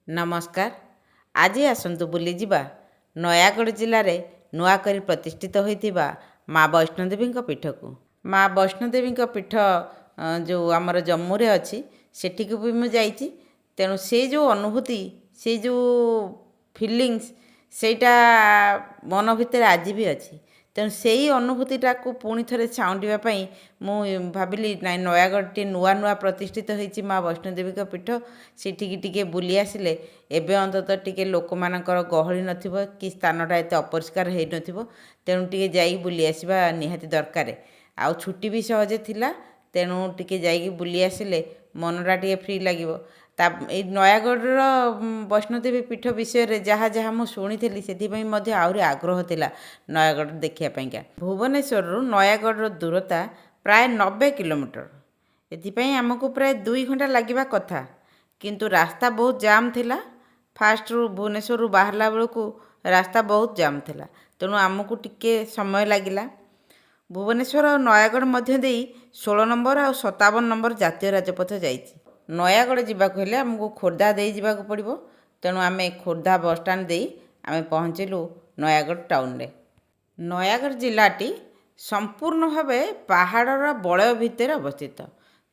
ନମସ୍କାର। ଆଜି ଆସନ୍ତୁ ବୁଲିଯିବା ନୟାଗଡ଼ ଜିଲ୍ଲାରେ ନୂଆ କରି ପ୍ରତିଷ୍ଠିତ ହୋଇଥିବା ମା ବୈଷ୍ଣୋଦେବୀଙ୍କ ପୀଠକୁ। ମା ବୈଷ୍ଣୋଦେବୀଙ୍କ ପୀଠ ଯେଉଁ ଆମର ଜମ୍ମୁରେ ଅଛି, ସେଠିକୁ ବି ମୁଁ ଯାଇଛି। ତେଣୁ ସେ ଯେଉଁ ଅନୁଭୂତି, ସେ ଯେଉଁ ଫିଲିଙ୍ଗସ୍, ସେଇଟା ମନ ଭିତରେ ଆଜି ବି ଅଛି। ତେଣୁ ସେଇ ଅନୁଭୂତିଟାକୁ ପୁଣି ଥରେ ସାଉଁଟିବା ପାଇଁ ମୁଁ ଭାବିଲି, ନାଇଁ, ନୟାଗଡ଼ଟି ନୂଆ ନୂଆ ପ୍ରତିଷ୍ଠିତ ହୋଇଛି ମା ବୈଷ୍ଣୋଦେବୀଙ୍କ ପୀଠ, ସେଠିକି ଟିକେ ବୁଲି ଆସିଲେ ଏବେ ଅନ୍ତତଃ ଟିକେ ଲୋକମାନଙ୍କର ଗହଳି ନଥିବ କି ସ୍ଥାନଟା ଏତେ ଅପରିଷ୍କାର ହୋଇନଥିବ। ତେଣୁ ଟିକେ ଯାଇ ବୁଲି ଆସିବା ନିହାତି ଦରକାର। ଆଉ ଛୁଟି ବି ସହଜେ ଥିଲା, ତେଣୁ ଟିକେ ଯାଇକି ବୁଲି ଆସିଲେ ମନଟା ଟିକେ ଫ୍ରି ଲାଗିବ। ତା ଏଇ ନୟାଗଡ଼ର ବୈଷ୍ଣୋଦେବୀ ପୀଠ ବିଷୟରେ ଯାହା ଯାହା ମୁଁ ଶୁଣିଥିଲି, ସେଥିପାଇଁ ମଧ୍ୟ ଆହୁରି ଆଗ୍ରହ ଥିଲା ନୟାଗଡ଼ ଦେଖିବା ପାଇଁକା। ଭୁବନେଶ୍ୱରରୁ ନୟାଗଡ଼ର ଦୂରତା ପ୍ରାୟ 90 କିଲୋମିଟର। ଏଥିପାଇଁ ଆମକୁ ପ୍ରାୟ 2 ଘଣ୍ଟା ଲାଗିବା କଥା, କିନ୍ତୁ ରାସ୍ତା ବହୁତ ଜାମ୍ ଥିଲା। ଫାଷ୍ଟରୁ ଭୁବନେଶ୍ୱରରୁ ବାହାରିଲା ବେଳକୁ ରାସ୍ତା ବହୁତ ଜାମ୍ ଥିଲା, ତେଣୁ ଆମକୁ ଟିକେ ସମୟ ଲାଗିଲା। ଭୁବନେଶ୍ୱର ଆଉ ନୟାଗଡ଼ ମଧ୍ୟ ଦେଇ 16 ନମ୍ବର ଆଉ 57 ନମ୍ବର ଜାତୀୟ ରାଜପଥ ଯାଇଛି। ନୟାଗଡ଼ ଯିବାକୁ ହେଲେ ଆମକୁ ଖୋର୍ଦ୍ଧା ଦେଇ ଯିବାକୁ ପଡ଼ିବ। ତେଣୁ ଆମେ ଖୋର୍ଦ୍ଧା ବସଷ୍ଟାଣ୍ଡ ଦେଇ ଆମେ ପହଞ୍ଚିଲୁ ନୟାଗଡ଼ ଟାଉନରେ। ନୟାଗଡ଼ ଜିଲ୍ଲାଟି ସମ୍ପୂର୍ଣ୍ଣ ଭାବେ ପାହାଡ଼ର ବଳୟ ଭିତରେ ଅବସ୍ଥିତ।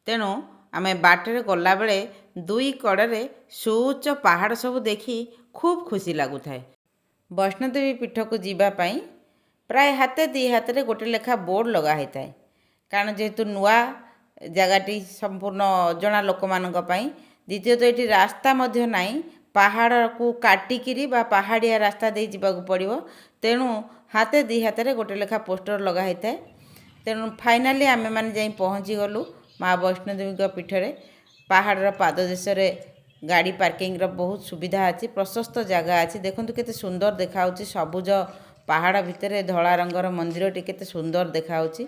ତେଣୁ ଆମେ ବାଟରେ ଗଲାବେଳେ ଦୁଇ କଡ଼ରେ ସୁଉଚ୍ଚ ପାହାଡ଼ ସବୁ ଦେଖି ଖୁବ୍ ଖୁସି ଲାଗୁଥାଏ। ବୈଷ୍ଣୋଦେବୀ ପୀଠକୁ ଯିବା ପାଇଁ ପ୍ରାୟ ହାତେ ଦୁଇ ହାତରେ ଗୋଟେ ଲେଖା ବୋର୍ଡ଼ ଲଗା ହୋଇଥାଏ, କାରଣ ଯେହେତୁ ନୂଆ ଜାଗାଟି, ସମ୍ପୂର୍ଣ୍ଣ ଅଜଣା ଲୋକମାନଙ୍କ ପାଇଁ। ଦ୍ୱିତୀୟତଃ, ଏଠି ରାସ୍ତା ମଧ୍ୟ ନାହିଁ, ପାହାଡ଼କୁ କାଟିକିରି ବା ପାହାଡ଼ିଆ ରାସ୍ତା ଦେଇ ଯିବାକୁ ପଡ଼ିବ। ତେଣୁ ହାତେ ଦୁଇ ହାତରେ ଗୋଟେ ଲେଖା ପୋଷ୍ଟର ଲଗା ହୋଇଥାଏ। ତେଣୁ ଫାଇନାଲି ଆମେମାନେ ଯାଇ ପହଞ୍ଚିଗଲୁ ମା ବୈଷ୍ଣୋଦେବୀଙ୍କ ପୀଠରେ। ପାହାଡ଼ର ପାଦଦେଶରେ ଗାଡ଼ି ପାର୍କିଂର ବହୁତ ସୁବିଧା ଅଛି, ପ୍ରଶସ୍ତ ଜାଗା ଅଛି। ଦେଖନ୍ତୁ କେତେ ସୁନ୍ଦର ଦେଖାହେଉଛି, ସବୁଜ ପାହାଡ଼ ଭିତରେ ଧଳା ରଙ୍ଗର ମନ୍ଦିରଟି କେତେ ସୁନ୍ଦର ଦେଖାହେଉଛି।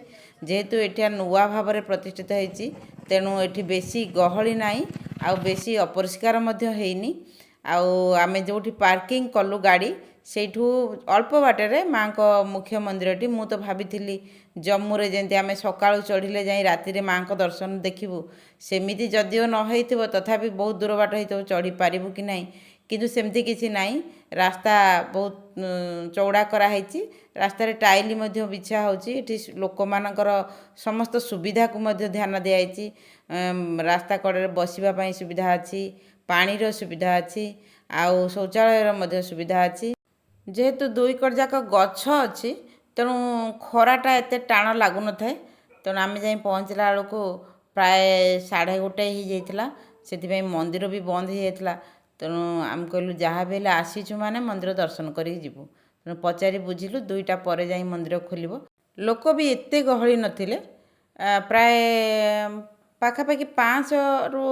ଯେହେତୁ ଏଠି ନୂଆ ଭାବରେ ପ୍ରତିଷ୍ଠିତ ହେଇଛି, ତେଣୁ ଏଠି ବେଶୀ ଗହଳି ନାହିଁ ଆଉ ବେଶୀ ଅପରିଷ୍କାର ମଧ୍ୟ ହେଇନି। ଆଉ ଆମେ ଯେଉଁଠି ପାର୍କିଂ କଲୁ ଗାଡ଼ି, ସେଇଠୁ ଅଳ୍ପ ବାଟରେ ମାଆଙ୍କ ମୁଖ୍ୟ ମନ୍ଦିରଟି। ମୁଁ ତ ଭାବିଥିଲି ଜମ୍ମୁରେ ଯେମିତି ଆମେ ସକାଳୁ ଚଢ଼ିଲେ ଯାଇ ରାତିରେ ମାଆଙ୍କ ଦର୍ଶନ ଦେଖିବୁ, ସେମିତି ଯଦିଓ ନ ହେଇଥିବ, ତଥାପି ବହୁତ ଦୂର ବାଟ ହେଇଥିବ, ଚଢ଼ିପାରିବୁ କି ନାହିଁ। କିନ୍ତୁ ସେମିତି କିଛି ନାହିଁ। ରାସ୍ତା ବହୁତ ଚଉଡ଼ା କରାହେଇଛି, ରାସ୍ତାରେ ଟାଇଲ୍ ମଧ୍ୟ ବିଛା ହେଉଛି। ଏଠି ଲୋକମାନଙ୍କର ସମସ୍ତ ସୁବିଧାକୁ ମଧ୍ୟ ଧ୍ୟାନ ଦିଆଯାଇଛି। ରାସ୍ତା କଡ଼ରେ ବସିବା ପାଇଁ ସୁବିଧା ଅଛି, ପାଣିର ସୁବିଧା ଅଛି ଆଉ ଶୌଚାଳୟର ମଧ୍ୟ ସୁବିଧା ଅଛି। ଯେହେତୁ ଦୁଇ କଡ଼ ଯାକ ଗଛ ଅଛି, ତେଣୁ ଖରାଟା ଏତେ ଟାଣ ଲାଗୁନଥାଏ। ତେଣୁ ଆମେ ଯାଇ ପହଞ୍ଚିଲା ବେଳକୁ ପ୍ରାୟ 1:30 ହେଇଯାଇଥିଲା। ସେଥିପାଇଁ ମନ୍ଦିର ବି ବନ୍ଦ ହେଇଯାଇଥିଲା। ତେଣୁ ଆମେ କହିଲୁ, ଯାହା ବି ହେଲେ ଆସିଛୁ ମାନେ ମନ୍ଦିର ଦର୍ଶନ କରିକି ଯିବୁ। ତେଣୁ ପଚାରି ବୁଝିଲୁ, 2ଟା ପରେ ଯାଇ ମନ୍ଦିର ଖୋଲିବ। ଲୋକ ବି ଏତେ ଗହଳି ନଥିଲେ, ପ୍ରାୟ ପାଖାପାଖି 500ରୁ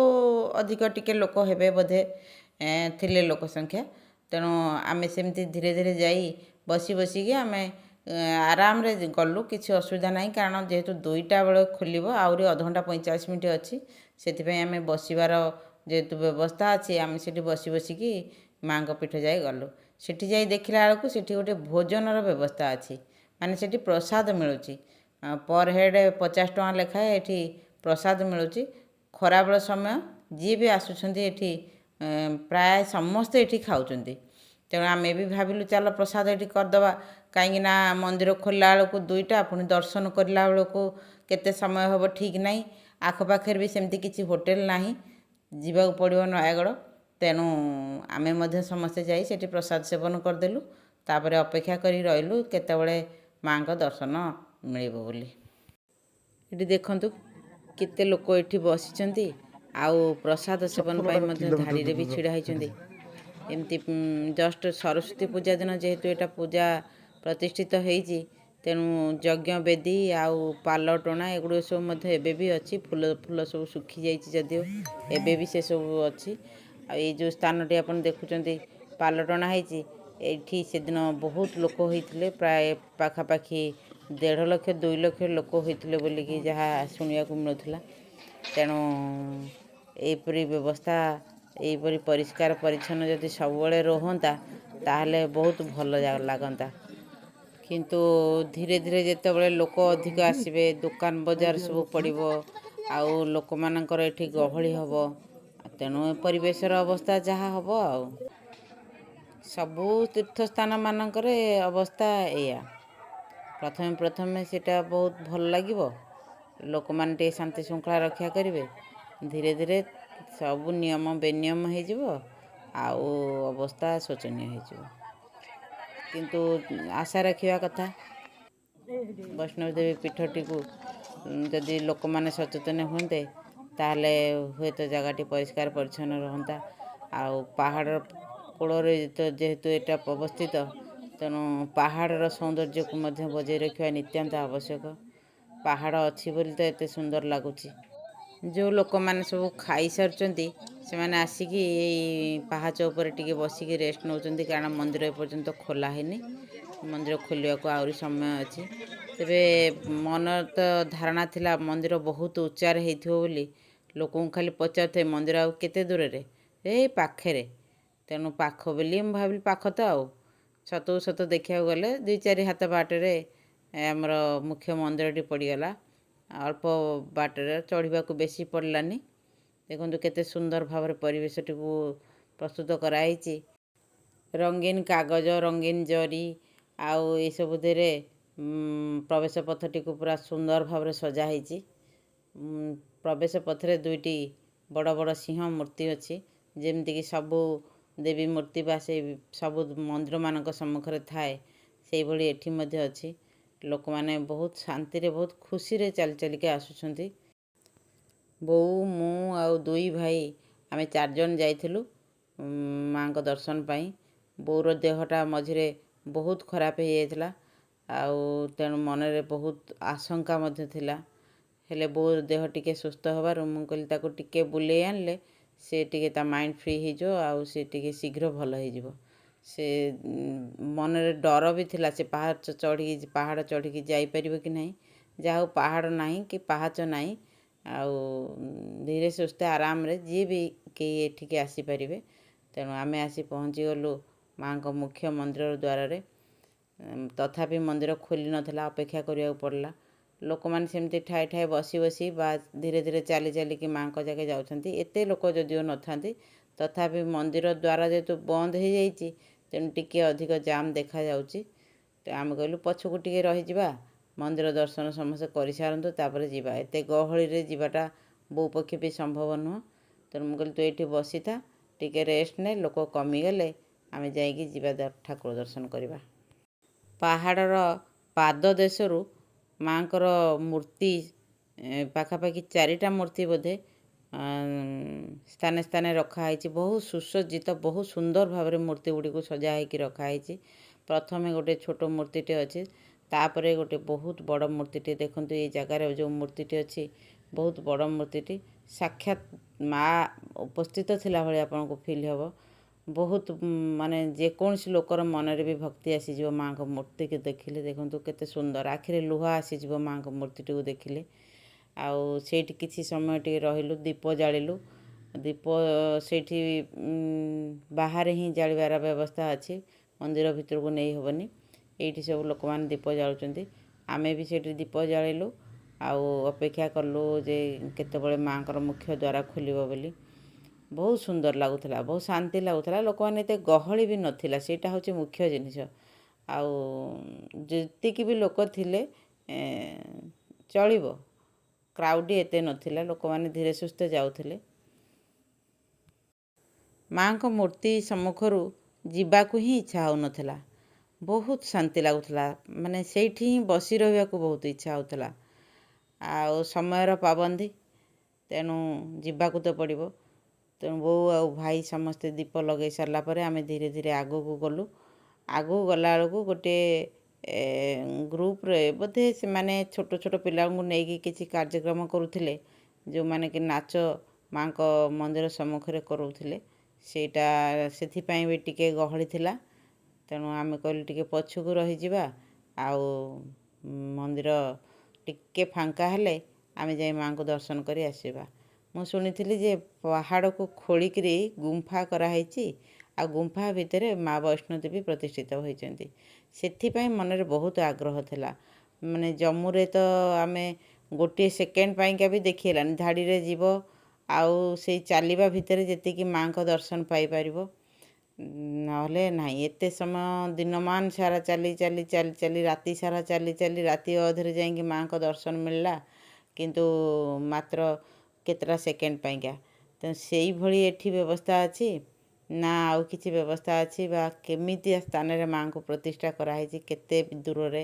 ଅଧିକ ଟିକେ ଲୋକ ହେବେ ବୋଧେ ଥିଲେ ଲୋକ ସଂଖ୍ୟା। ତେଣୁ ଆମେ ସେମିତି ଧୀରେ ଧୀରେ ଯାଇ ବସି ବସିକି ଆମେ ଆରାମରେ ଗଲୁ, କିଛି ଅସୁବିଧା ନାହିଁ। କାରଣ ଯେହେତୁ 2ଟା ବେଳେ ଖୋଲିବ, ଆହୁରି ଅଧଘଣ୍ଟା 45 ମିନିଟ୍ ଅଛି, ସେଥିପାଇଁ ଆମେ ବସିବାର ଯେହେତୁ ବ୍ୟବସ୍ଥା ଅଛି, ଆମେ ସେଠି ବସି ବସିକି ମାଆଙ୍କ ପୀଠ ଯାଇ ଗଲୁ। ସେଠି ଯାଇ ଦେଖିଲା ବେଳକୁ ସେଠି ଗୋଟେ ଭୋଜନର ବ୍ୟବସ୍ଥା ଅଛି, ମାନେ ସେଠି ପ୍ରସାଦ ମିଳୁଛି। ପର୍ ହେଡ଼୍ 50 ଟଙ୍କା ଲେଖାଏଁ ଏଠି ପ୍ରସାଦ ମିଳୁଛି। ଖରାବେଳ ସମୟ, ଯିଏ ବି ଆସୁଛନ୍ତି ଏଠି ପ୍ରାୟ ସମସ୍ତେ ଏଠି ଖାଉଛନ୍ତି। ତେଣୁ ଆମେ ବି ଭାବିଲୁ, ଚାଲ ପ୍ରସାଦ ଏଠି କରିଦେବା। କାହିଁକିନା ମନ୍ଦିର ଖୋଲିଲା ବେଳକୁ 2ଟା, ପୁଣି ଦର୍ଶନ କରିଲା ବେଳକୁ କେତେ ସମୟ ହେବ ଠିକ୍ ନାହିଁ। ଆଖପାଖରେ ବି ସେମିତି କିଛି ହୋଟେଲ ନାହିଁ, ଯିବାକୁ ପଡ଼ିବ ନୟାଗଡ଼। ତେଣୁ ଆମେ ମଧ୍ୟ ସମସ୍ତେ ଯାଇ ସେଠି ପ୍ରସାଦ ସେବନ କରିଦେଲୁ। ତା'ପରେ ଅପେକ୍ଷା କରି ରହିଲୁ କେତେବେଳେ ମାଆଙ୍କ ଦର୍ଶନ ମିଳିବ ବୋଲି। ଏଠି ଦେଖନ୍ତୁ କେତେ ଲୋକ ଏଠି ବସିଛନ୍ତି ଆଉ ପ୍ରସାଦ ସେବନ ପାଇଁ ମଧ୍ୟ କିଲୋମିଟର ଧାଡ଼ିରେ ବି ଦୂର ଛିଡ଼ା ହେଇଛନ୍ତି। ଏମିତି ଜଷ୍ଟ ସରସ୍ୱତୀ ପୂଜା ଦିନ ଯେହେତୁ ଏଇଟା ପୂଜା ପ୍ରତିଷ୍ଠିତ ହେଇଛି, ତେଣୁ ଯଜ୍ଞ ବେଦୀ ଆଉ ପାଲ ଟଣା ଏଗୁଡ଼ିକ ସବୁ ମଧ୍ୟ ଏବେ ବି ଅଛି। ଫୁଲ ଫୁଲ ସବୁ ଶୁଖି ଯାଇଛି ଯଦିଓ, ଏବେ ବି ସେସବୁ ଅଛି। ଆଉ ଏଇ ଯେଉଁ ସ୍ଥାନଟି ଆପଣ ଦେଖୁଛନ୍ତି ପାଲ ଟଣା ହେଇଛି, ଏଇଠି ସେଦିନ ବହୁତ ଲୋକ ହେଇଥିଲେ। ପ୍ରାୟ ପାଖାପାଖି 1.5 ଲକ୍ଷ 2 ଲକ୍ଷ ଲୋକ ହୋଇଥିଲେ ବୋଲିକି ଯାହା ଶୁଣିବାକୁ ମିଳୁଥିଲା। ତେଣୁ ଏହିପରି ବ୍ୟବସ୍ଥା, ଏହିପରି ପରିଷ୍କାର ପରିଚ୍ଛନ୍ନ ଯଦି ସବୁବେଳେ ରୁହନ୍ତା, ତାହେଲେ ବହୁତ ଭଲ ଲାଗନ୍ତା। କିନ୍ତୁ ଧୀରେ ଧୀରେ ଯେତେବେଳେ ଲୋକ ଅଧିକ ଆସିବେ, ଦୋକାନ ବଜାର ସବୁ ପଡ଼ିବ ଆଉ ଲୋକମାନଙ୍କର ଏଠି ଗହଳି ହେବ। ତେଣୁ ପରିବେଶର ଅବସ୍ଥା ଯାହା ହେବ ଆଉ। ସବୁ ତୀର୍ଥସ୍ଥାନ ମାନଙ୍କରେ ଅବସ୍ଥା ଏଇଆ। ପ୍ରଥମେ ପ୍ରଥମେ ସେଇଟା ବହୁତ ଭଲ ଲାଗିବ, ଲୋକମାନେ ଟିକେ ଶାନ୍ତି ଶୃଙ୍ଖଳା ରକ୍ଷା କରିବେ। ଧୀରେ ଧୀରେ ସବୁ ନିୟମ ବେନିୟମ ହେଇଯିବ ଆଉ ଅବସ୍ଥା ଶୋଚନୀୟ ହେଇଯିବ। କିନ୍ତୁ ଆଶା ରଖିବା କଥା, ବୈଷ୍ଣବ ଦେବୀ ପୀଠଟିକୁ ଯଦି ଲୋକମାନେ ସଚେତନ ହୁଅନ୍ତେ, ତାହେଲେ ହୁଏତ ଜାଗାଟି ପରିଷ୍କାର ପରିଚ୍ଛନ୍ନ ରୁହନ୍ତା। ଆଉ ପାହାଡ଼ର କୂଳରେ ତ ଯେହେତୁ ଏଇଟା ଅବସ୍ଥିତ, ତେଣୁ ପାହାଡ଼ର ସୌନ୍ଦର୍ଯ୍ୟକୁ ମଧ୍ୟ ବଜାଇ ରଖିବା ନିତ୍ୟାନ୍ତ ଆବଶ୍ୟକ। ପାହାଡ଼ ଅଛି ବୋଲି ତ ଏତେ ସୁନ୍ଦର ଲାଗୁଛି। ଯେଉଁ ଲୋକମାନେ ସବୁ ଖାଇସାରୁଛନ୍ତି, ସେମାନେ ଆସିକି ଏଇ ପାହାଚ ଉପରେ ଟିକେ ବସିକି ରେଷ୍ଟ ନେଉଛନ୍ତି, କାରଣ ମନ୍ଦିର ଏପର୍ଯ୍ୟନ୍ତ ଖୋଲା ହେଇନି। ମନ୍ଦିର ଖୋଲିବାକୁ ଆହୁରି ସମୟ ଅଛି। ତେବେ ମନରେ ତ ଧାରଣା ଥିଲା ମନ୍ଦିର ବହୁତ ଉଚ୍ଚାରେ ହେଇଥିବ ବୋଲି। ଲୋକଙ୍କୁ ଖାଲି ପଚାରୁଥାଏ, ମନ୍ଦିର ଆଉ କେତେ ଦୂରରେ? ଏଇ ପାଖରେ। ତେଣୁ ପାଖ ବୋଲି ମୁଁ ଭାବିଲି, ପାଖ ତ ଆଉ। ସତକୁ ସତ ଦେଖିବାକୁ ଗଲେ 2-4 ହାତ ବାଟରେ ଆମର ମୁଖ୍ୟ ମନ୍ଦିରଟି ପଡ଼ିଗଲା। ଅଳ୍ପ ବାଟରେ, ଚଢ଼ିବାକୁ ବେଶୀ ପଡ଼ିଲାନି। ଦେଖନ୍ତୁ କେତେ ସୁନ୍ଦର ଭାବରେ ପରିବେଶଟିକୁ ପ୍ରସ୍ତୁତ କରାହେଇଛି। ରଙ୍ଗୀନ କାଗଜ, ରଙ୍ଗୀନ ଜରି ଆଉ ଏସବୁଥିରେ ପ୍ରବେଶ ପଥଟିକୁ ପୁରା ସୁନ୍ଦର ଭାବରେ ସଜା ହେଇଛି। ପ୍ରବେଶ ପଥରେ ଦୁଇଟି ବଡ଼ ବଡ଼ ସିଂହ ମୂର୍ତ୍ତି ଅଛି, ଯେମିତିକି ସବୁ ଦେବୀ ମୂର୍ତ୍ତି ବା ସେଇ ସବୁ ମନ୍ଦିରମାନଙ୍କ ସମ୍ମୁଖରେ ଥାଏ, ସେଇଭଳି ଏଠି ମଧ୍ୟ ଅଛି। ଲୋକମାନେ ବହୁତ ଶାନ୍ତିରେ, ବହୁତ ଖୁସିରେ ଚାଲି ଚାଲିକି ଆସୁଛନ୍ତି। ବୋଉ, ମୁଁ ଆଉ ଦୁଇ ଭାଇ, ଆମେ ଚାରିଜଣ ଯାଇଥିଲୁ ମାଆଙ୍କ ଦର୍ଶନ ପାଇଁ। ବୋଉର ଦେହଟା ମଝିରେ ବହୁତ ଖରାପ ହେଇଯାଇଥିଲା, ଆଉ ତେଣୁ ମନରେ ବହୁତ ଆଶଙ୍କା ମଧ୍ୟ ଥିଲା। ହେଲେ ବୋଉର ଦେହ ଟିକେ ସୁସ୍ଥ ହେବାରୁ ମୁଁ କହିଲି, ତାକୁ ଟିକେ ବୁଲେଇ ଆଣିଲେ ସେ ଟିକେ ତା ମାଇଣ୍ଡ ଫ୍ରି ହେଇଯିବ ଆଉ ସେ ଟିକେ ଶୀଘ୍ର ଭଲ ହେଇଯିବ। ସେ ମନରେ ଡର ବି ଥିଲା, ସେ ପାହାଚ ଚଢ଼ିକି, ପାହାଡ଼ ଚଢ଼ିକି ଯାଇପାରିବ କି ନାହିଁ। ଯାହା ହଉ, ପାହାଡ଼ ନାହିଁ କି ପାହାଚ ନାହିଁ, ଆଉ ଧୀରେ ସୁସ୍ଥେ ଆରାମରେ ଯିଏ ବି କେହି ଏଠିକି ଆସିପାରିବେ। ତେଣୁ ଆମେ ଆସି ପହଞ୍ଚିଗଲୁ ମାଆଙ୍କ ମୁଖ୍ୟ ମନ୍ଦିରର ଦ୍ୱାରରେ। ତଥାପି ମନ୍ଦିର ଖୋଲି ନଥିଲା, ଅପେକ୍ଷା କରିବାକୁ ପଡ଼ିଲା। ଲୋକମାନେ ସେମିତି ଠାଏ ଠାଏ ବସି ବସି ବା ଧୀରେ ଧୀରେ ଚାଲି ଚାଲିକି ମାଆଙ୍କ ଯାକେ ଯାଉଛନ୍ତି। ଏତେ ଲୋକ ଯଦିଓ ନଥାନ୍ତି, ତଥାପି ମନ୍ଦିର ଦ୍ୱାର ଯେହେତୁ ବନ୍ଦ ହେଇଯାଇଛି, ତେଣୁ ଟିକିଏ ଅଧିକ ଜାମ୍ ଦେଖାଯାଉଛି। ତ ଆମେ କହିଲୁ ପଛକୁ ଟିକେ ରହିଯିବା, ମନ୍ଦିର ଦର୍ଶନ ସମସ୍ତେ କରିସାରନ୍ତୁ, ତାପରେ ଯିବା। ଏତେ ଗହଳିରେ ଯିବାଟା ବୋଉ ପକ୍ଷେ ବି ସମ୍ଭବ ନୁହଁ। ତେଣୁ ମୁଁ କହିଲି, ତୁ ଏଇଠି ବସିଥା, ଟିକେ ରେଷ୍ଟ ନେ, ଲୋକ କମିଗଲେ ଆମେ ଯାଇକି ଯିବା, ଠାକୁର ଦର୍ଶନ କରିବା। ପାହାଡ଼ର ପାଦ ଦେଶରୁ ମାଆଙ୍କର ମୂର୍ତ୍ତି, ପାଖାପାଖି ଚାରିଟା ମୂର୍ତ୍ତି ବୋଧେ ସ୍ଥାନେ ସ୍ଥାନେ ରଖାହେଇଛି। ବହୁତ ସୁସଜ୍ଜିତ, ବହୁତ ସୁନ୍ଦର ଭାବରେ ମୂର୍ତ୍ତି ଗୁଡ଼ିକୁ ସଜା ହେଇକି ରଖାହେଇଛି। ପ୍ରଥମେ ଗୋଟେ ଛୋଟ ମୂର୍ତ୍ତିଟେ ଅଛି, ତାପରେ ଗୋଟେ ବହୁତ ବଡ଼ ମୂର୍ତ୍ତିଟେ। ଦେଖନ୍ତୁ, ଏଇ ଜାଗାରେ ଯେଉଁ ମୂର୍ତ୍ତିଟି ଅଛି, ବହୁତ ବଡ଼ ମୂର୍ତ୍ତିଟି, ସାକ୍ଷାତ ମା ଉପସ୍ଥିତ ଥିଲା ଭଳି ଆପଣଙ୍କୁ ଫିଲ୍ ହେବ। ବହୁତ ମାନେ ଯେକୌଣସି ଲୋକର ମନରେ ବି ଭକ୍ତି ଆସିଯିବ ମାଆଙ୍କ ମୂର୍ତ୍ତିକୁ ଦେଖିଲେ। ଦେଖନ୍ତୁ କେତେ ସୁନ୍ଦର, ଆଖିରେ ଲୁହ ଆସିଯିବ ମାଆଙ୍କ ମୂର୍ତ୍ତିଟିକୁ ଦେଖିଲେ। ଆଉ ସେଇଠି କିଛି ସମୟ ଟିକେ ରହିଲୁ, ଦୀପ ଜାଳିଲୁ। ଦୀପ ସେଇଠି ବାହାରେ ହିଁ ଜାଳିବାର ବ୍ୟବସ୍ଥା ଅଛି, ମନ୍ଦିର ଭିତରକୁ ନେଇ ହେବନି। ଏଇଠି ସବୁ ଲୋକମାନେ ଦୀପ ଜାଳୁଛନ୍ତି। ଆମେ ବି ସେଇଠି ଦୀପ ଜାଳିଲୁ ଆଉ ଅପେକ୍ଷା କଲୁ ଯେ କେତେବେଳେ ମାଆଙ୍କର ମୁଖ୍ୟ ଦ୍ୱାର ଖୋଲିବ ବୋଲି। ବହୁତ ସୁନ୍ଦର ଲାଗୁଥିଲା, ବହୁତ ଶାନ୍ତି ଲାଗୁଥିଲା। ଲୋକମାନେ ଏତେ ଗହଳି ବି ନଥିଲା, ସେଇଟା ହେଉଛି ମୁଖ୍ୟ ଜିନିଷ। ଆଉ ଯେତିକି ବି ଲୋକ ଥିଲେ ଚଳିବ, କ୍ରାଉଡ଼ ଏତେ ନଥିଲା, ଲୋକମାନେ ଧୀରେ ସୁସ୍ଥେ ଯାଉଥିଲେ। ମାଆଙ୍କ ମୂର୍ତ୍ତି ସମ୍ମୁଖରୁ ଯିବାକୁ ହିଁ ଇଚ୍ଛା ହେଉନଥିଲା। ବହୁତ ଶାନ୍ତି ଲାଗୁଥିଲା, ମାନେ ସେଇଠି ହିଁ ବସି ରହିବାକୁ ବହୁତ ଇଚ୍ଛା ହେଉଥିଲା। ଆଉ ସମୟର ପାବନ୍ଦି, ତେଣୁ ଯିବାକୁ ତ ପଡ଼ିବ। ତେଣୁ ବୋଉ ଆଉ ଭାଇ ସମସ୍ତେ ଦୀପ ଲଗାଇ ସାରିଲା ପରେ ଆମେ ଧୀରେ ଧୀରେ ଆଗକୁ ଗଲୁ। ଆଗକୁ ଗଲାବେଳକୁ ଗୋଟିଏ ଗ୍ରୁପରେ ବୋଧେ ସେମାନେ ଛୋଟ ଛୋଟ ପିଲାଙ୍କୁ ନେଇକି କିଛି କାର୍ଯ୍ୟକ୍ରମ କରୁଥିଲେ, ଯେଉଁମାନେ କି ନାଚ ମାଆଙ୍କ ମନ୍ଦିର ସମ୍ମୁଖରେ କରୁଥିଲେ। ସେଇଟା ସେଥିପାଇଁ ବି ଟିକେ ଗହଳି ଥିଲା। ତେଣୁ ଆମେ କହିଲୁ ଟିକେ ପଛକୁ ରହିଯିବା, ଆଉ ମନ୍ଦିର ଟିକେ ଫାଙ୍କା ହେଲେ ଆମେ ଯାଇ ମାଆଙ୍କୁ ଦର୍ଶନ କରି ଆସିବା। ମୁଁ ଶୁଣିଥିଲି ଯେ ପାହାଡ଼କୁ ଖୋଳିକିରି ଗୁମ୍ଫା କରାହେଇଛି, ଆଉ ଗୁମ୍ଫା ଭିତରେ ମା ବୈଷ୍ଣୋଦେବୀ ପ୍ରତିଷ୍ଠିତ ହୋଇଛନ୍ତି। ସେଥିପାଇଁ ମନରେ ବହୁତ ଆଗ୍ରହ ଥିଲା। ମାନେ ଜମ୍ମୁରେ ତ ଆମେ ଗୋଟିଏ ସେକେଣ୍ଡ ପାଇଁକା ବି ଦେଖି ହେଲାନି। ଧାଡ଼ିରେ ଯିବ ଆଉ ସେଇ ଚାଲିବା ଭିତରେ ଯେତିକି ମାଆଙ୍କ ଦର୍ଶନ ପାଇପାରିବ, ନହେଲେ ନାହିଁ। ଏତେ ସମୟ ଦିନମାନ ସାରା ଚାଲି ଚାଲି ଚାଲି ଚାଲି, ରାତି ସାରା ଚାଲି ଚାଲି, ରାତି ଅଧରେ ଯାଇକି ମାଆଙ୍କ ଦର୍ଶନ ମିଳିଲା, କିନ୍ତୁ ମାତ୍ର କେତେଟା ସେକେଣ୍ଡ ପାଇଁକା। ତେଣୁ ସେଇଭଳି ଏଠି ବ୍ୟବସ୍ଥା ଅଛି ନା ଆଉ କିଛି ବ୍ୟବସ୍ଥା ଅଛି, ବା କେମିତିଆ ସ୍ଥାନରେ ମାଆଙ୍କୁ ପ୍ରତିଷ୍ଠା କରାହେଇଛି, କେତେ ଦୂରରେ,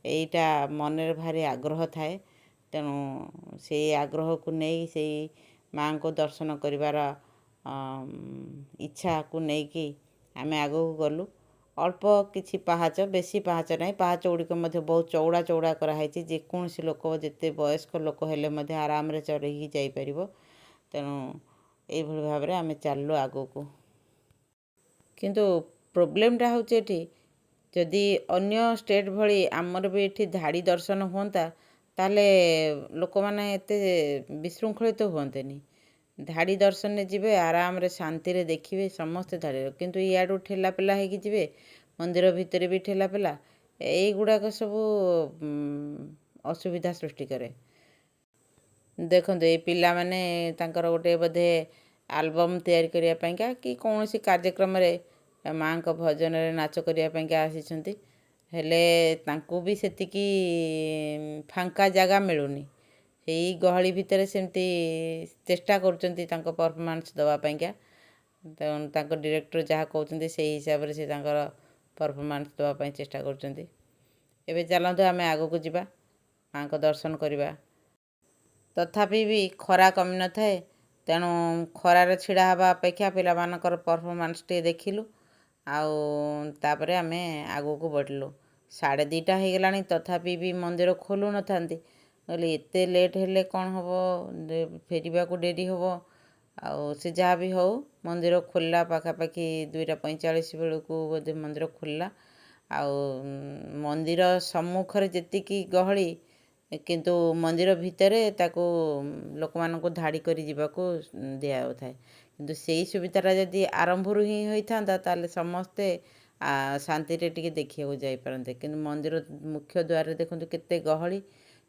ଏଇଟା ମନରେ ଭାରି ଆଗ୍ରହ ଥାଏ। ତେଣୁ ସେଇ ଆଗ୍ରହକୁ ନେଇ, ସେଇ ମାଆଙ୍କୁ ଦର୍ଶନ କରିବାର ଇଚ୍ଛାକୁ ନେଇକି ଆମେ ଆଗକୁ ଗଲୁ। ଅଳ୍ପ କିଛି ପାହାଚ, ବେଶୀ ପାହାଚ ନାହିଁ। ପାହାଚ ଗୁଡ଼ିକ ମଧ୍ୟ ବହୁତ ଚଉଡ଼ା ଚଉଡ଼ା କରାହେଇଛି। ଯେକୌଣସି ଲୋକ, ଯେତେ ବୟସ୍କ ଲୋକ ହେଲେ ମଧ୍ୟ ଆରାମରେ ଚଢ଼ିକି ଯାଇପାରିବ। ତେଣୁ ଏଇଭଳି ଭାବରେ ଆମେ ଚାଲିଲୁ ଆଗକୁ। କିନ୍ତୁ ପ୍ରୋବ୍ଲେମଟା ହେଉଛି ଏଠି ଯଦି ଅନ୍ୟ ଷ୍ଟେଟ୍ ଭଳି ଆମର ବି ଏଠି ଧାଡ଼ି ଦର୍ଶନ ହୁଅନ୍ତା, ତାହେଲେ ଲୋକମାନେ ଏତେ ବିଶୃଙ୍ଖଳିତ ହୁଅନ୍ତେନି। ଧାଡ଼ି ଦର୍ଶନରେ ଯିବେ, ଆରାମରେ ଶାନ୍ତିରେ ଦେଖିବେ ସମସ୍ତେ ଧାଡ଼ିରେ। କିନ୍ତୁ ଇଆଡ଼ୁ ଠେଲାପେଲା ହେଇକି ଯିବେ, ମନ୍ଦିର ଭିତରେ ବି ଠେଲାପେଲା, ଏଇଗୁଡ଼ାକ ସବୁ ଅସୁବିଧା ସୃଷ୍ଟି କରେ। ଦେଖନ୍ତୁ, ଏଇ ପିଲାମାନେ ତାଙ୍କର ଗୋଟେ ବୋଧେ ଆଲବମ୍ ତିଆରି କରିବା ପାଇଁକା କି କୌଣସି କାର୍ଯ୍ୟକ୍ରମରେ ମାଆଙ୍କ ଭଜନରେ ନାଚ କରିବା ପାଇଁକା ଆସିଛନ୍ତି। ହେଲେ ତାଙ୍କୁ ବି ସେତିକି ଫାଙ୍କା ଜାଗା ମିଳୁନି। ଏଇ ଗହଳି ଭିତରେ ସେମିତି ଚେଷ୍ଟା କରୁଛନ୍ତି ତାଙ୍କ ପରଫର୍ମାନ୍ସ ଦେବା ପାଇଁକା। ତେଣୁ ତାଙ୍କ ଡିରେକ୍ଟର ଯାହା କହୁଛନ୍ତି, ସେଇ ହିସାବରେ ସେ ତାଙ୍କର ପରଫର୍ମାନ୍ସ ଦେବା ପାଇଁ ଚେଷ୍ଟା କରୁଛନ୍ତି। ଏବେ ଚାଲନ୍ତୁ ଆମେ ଆଗକୁ ଯିବା, ମାଆଙ୍କ ଦର୍ଶନ କରିବା। ତଥାପି ବି ଖରା କମିନଥାଏ। ତେଣୁ ଖରାରେ ଛିଡ଼ା ହେବା ଅପେକ୍ଷା ପିଲାମାନଙ୍କର ପରଫର୍ମାନ୍ସ ଟିକେ ଦେଖିଲୁ, ଆଉ ତାପରେ ଆମେ ଆଗକୁ ବଢ଼ିଲୁ। 2:30 ହେଇଗଲାଣି, ତଥାପି ବି ମନ୍ଦିର ଖୋଲୁ ନଥାନ୍ତି। କହିଲି, ଏତେ ଲେଟ୍ ହେଲେ କ'ଣ ହେବ? ଫେରିବାକୁ ଡେରି ହେବ। ଆଉ ସେ ଯାହା ବି ହେଉ, ମନ୍ଦିର ଖୋଲିଲା ପାଖାପାଖି 2:45 ବେଳକୁ ବୋଧେ ମନ୍ଦିର ଖୋଲିଲା। ଆଉ ମନ୍ଦିର ସମ୍ମୁଖରେ ଯେତିକି ଗହଳି, କିନ୍ତୁ ମନ୍ଦିର ଭିତରେ ତାକୁ ଲୋକମାନଙ୍କୁ ଧାଡ଼ି କରି ଯିବାକୁ ଦିଆଯାଉଥାଏ। କିନ୍ତୁ ସେଇ ସୁବିଧାଟା ଯଦି ଆରମ୍ଭରୁ ହିଁ ହୋଇଥାନ୍ତା, ତାହେଲେ ସମସ୍ତେ ଶାନ୍ତିରେ ଟିକେ ଦେଖିବାକୁ ଯାଇପାରନ୍ତେ। କିନ୍ତୁ ମନ୍ଦିର ମୁଖ୍ୟ ଦ୍ୱାରରେ ଦେଖନ୍ତୁ କେତେ ଗହଳି।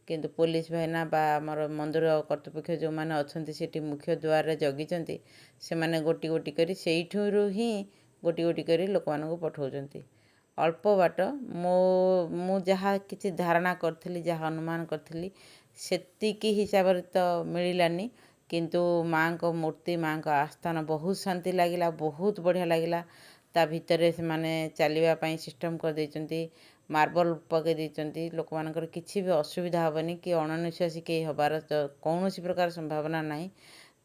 କିନ୍ତୁ ପୋଲିସ ଭାଇନା ବା ଆମର ମନ୍ଦିର କର୍ତ୍ତୃପକ୍ଷ ଯେଉଁମାନେ ଅଛନ୍ତି, ସେଠି ମୁଖ୍ୟ ଦ୍ୱାରରେ ଜଗିଛନ୍ତି, ସେମାନେ ଗୋଟି ଗୋଟି କରି ସେଇଠୁରୁ ହିଁ ଗୋଟି ଗୋଟି କରି ଲୋକମାନଙ୍କୁ ପଠାଉଛନ୍ତି। ଅଳ୍ପ ବାଟ। ମୁଁ ଯାହା କିଛି ଧାରଣା କରିଥିଲି, ଯାହା ଅନୁମାନ କରିଥିଲି, ସେତିକି ହିସାବରେ ତ ମିଳିଲାନି। କିନ୍ତୁ ମାଆଙ୍କ ମୂର୍ତ୍ତି, ମାଆଙ୍କ ଆସ୍ଥାନ ବହୁତ ଶାନ୍ତି ଲାଗିଲା, ବହୁତ ବଢ଼ିଆ ଲାଗିଲା। ତା ଭିତରେ ସେମାନେ ଚାଲିବା ପାଇଁ ସିଷ୍ଟମ୍ କରିଦେଇଛନ୍ତି, ମାର୍ବଲ ପକାଇ ଦେଇଛନ୍ତି। ଲୋକମାନଙ୍କର କିଛି ବି ଅସୁବିଧା ହେବନି କି ଅଣନିଶ୍ୱାସୀ କେହି ହେବାର କୌଣସି ପ୍ରକାର ସମ୍ଭାବନା ନାହିଁ।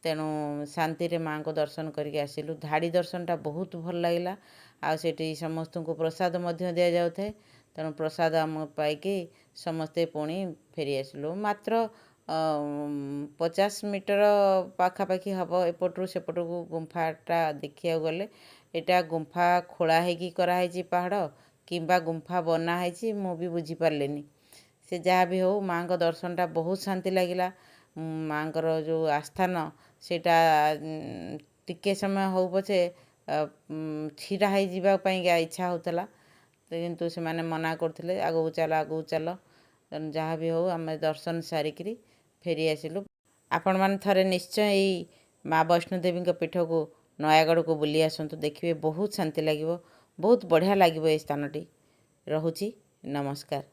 ତେଣୁ ଶାନ୍ତିରେ ମାଆଙ୍କୁ ଦର୍ଶନ କରିକି ଆସିଲୁ। ଧାଡ଼ି ଦର୍ଶନଟା ବହୁତ ଭଲ ଲାଗିଲା। ଆଉ ସେଠି ସମସ୍ତଙ୍କୁ ପ୍ରସାଦ ମଧ୍ୟ ଦିଆଯାଉଥାଏ। ତେଣୁ ପ୍ରସାଦ ଆମ ପାଇକି ସମସ୍ତେ ପୁଣି ଫେରି ଆସିଲୁ। ମାତ୍ର 50 ମିଟର ପାଖାପାଖି ହେବ ଏପଟରୁ ସେପଟକୁ ଗୁମ୍ଫାଟା ଦେଖିବାକୁ ଗଲେ। ଏଇଟା ଗୁମ୍ଫା ଖୋଳା ହେଇକି କରାହେଇଛି ପାହାଡ଼, କିମ୍ବା ଗୁମ୍ଫା ବନା ହେଇଛି, ମୁଁ ବି ବୁଝିପାରିଲିନି। ସେ ଯାହା ବି ହେଉ, ମାଆଙ୍କ ଦର୍ଶନଟା ବହୁତ ଶାନ୍ତି ଲାଗିଲା। ମାଆଙ୍କର ଯେଉଁ ଆସ୍ଥାନ, ସେଇଟା ଟିକେ ସମୟ ହେଉ ପଛେ ଛିଡ଼ା ହେଇଯିବା ପାଇଁକା ଇଚ୍ଛା ହେଉଥିଲା, କିନ୍ତୁ ସେମାନେ ମନା କରୁଥିଲେ, ଆଗକୁ ଚାଲ, ଆଗକୁ ଚାଲ। ତେଣୁ ଯାହା ବି ହେଉ, ଆମେ ଦର୍ଶନ ସାରିକିରି ଫେରି ଆସିଲୁ। ଆପଣମାନେ ଥରେ ନିଶ୍ଚୟ ଏଇ ମା ବୈଷ୍ଣୋଦେବୀଙ୍କ ପୀଠକୁ, ନୟାଗଡ଼କୁ ବୁଲି ଆସନ୍ତୁ। ଦେଖିବେ, ବହୁତ ଶାନ୍ତି ଲାଗିବ, ବହୁତ ବଢ଼ିଆ ଲାଗିବ ଏଇ ସ୍ଥାନଟି। ରହୁଛି, ନମସ୍କାର।